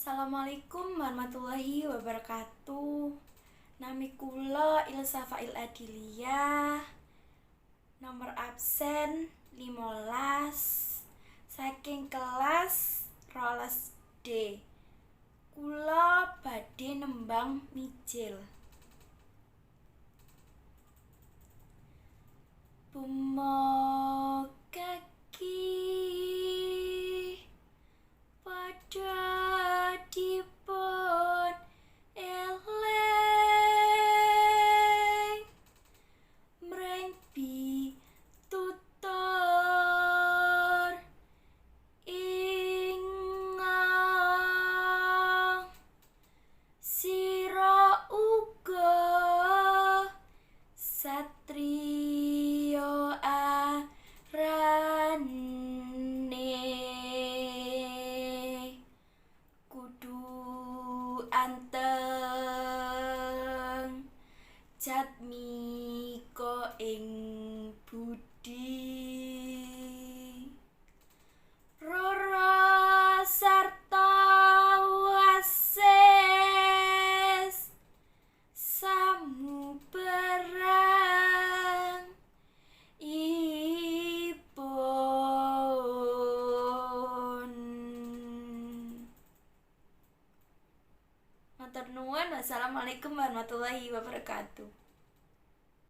Assalamualaikum warahmatullahi wabarakatuh. Nami kula Ilsa Fail Adilia. Nomor absen 15 saking kelas 12 D. Kula badhe nembang mijil. Buma kaki padha dipun eling mring pitutur inga sira uga satriya arane kudu anteng jatmika ing budi rara sarta wasis samubarang ipun. Matur nuwun. Wassalamualaikum warahmatullahi wabarakatuh.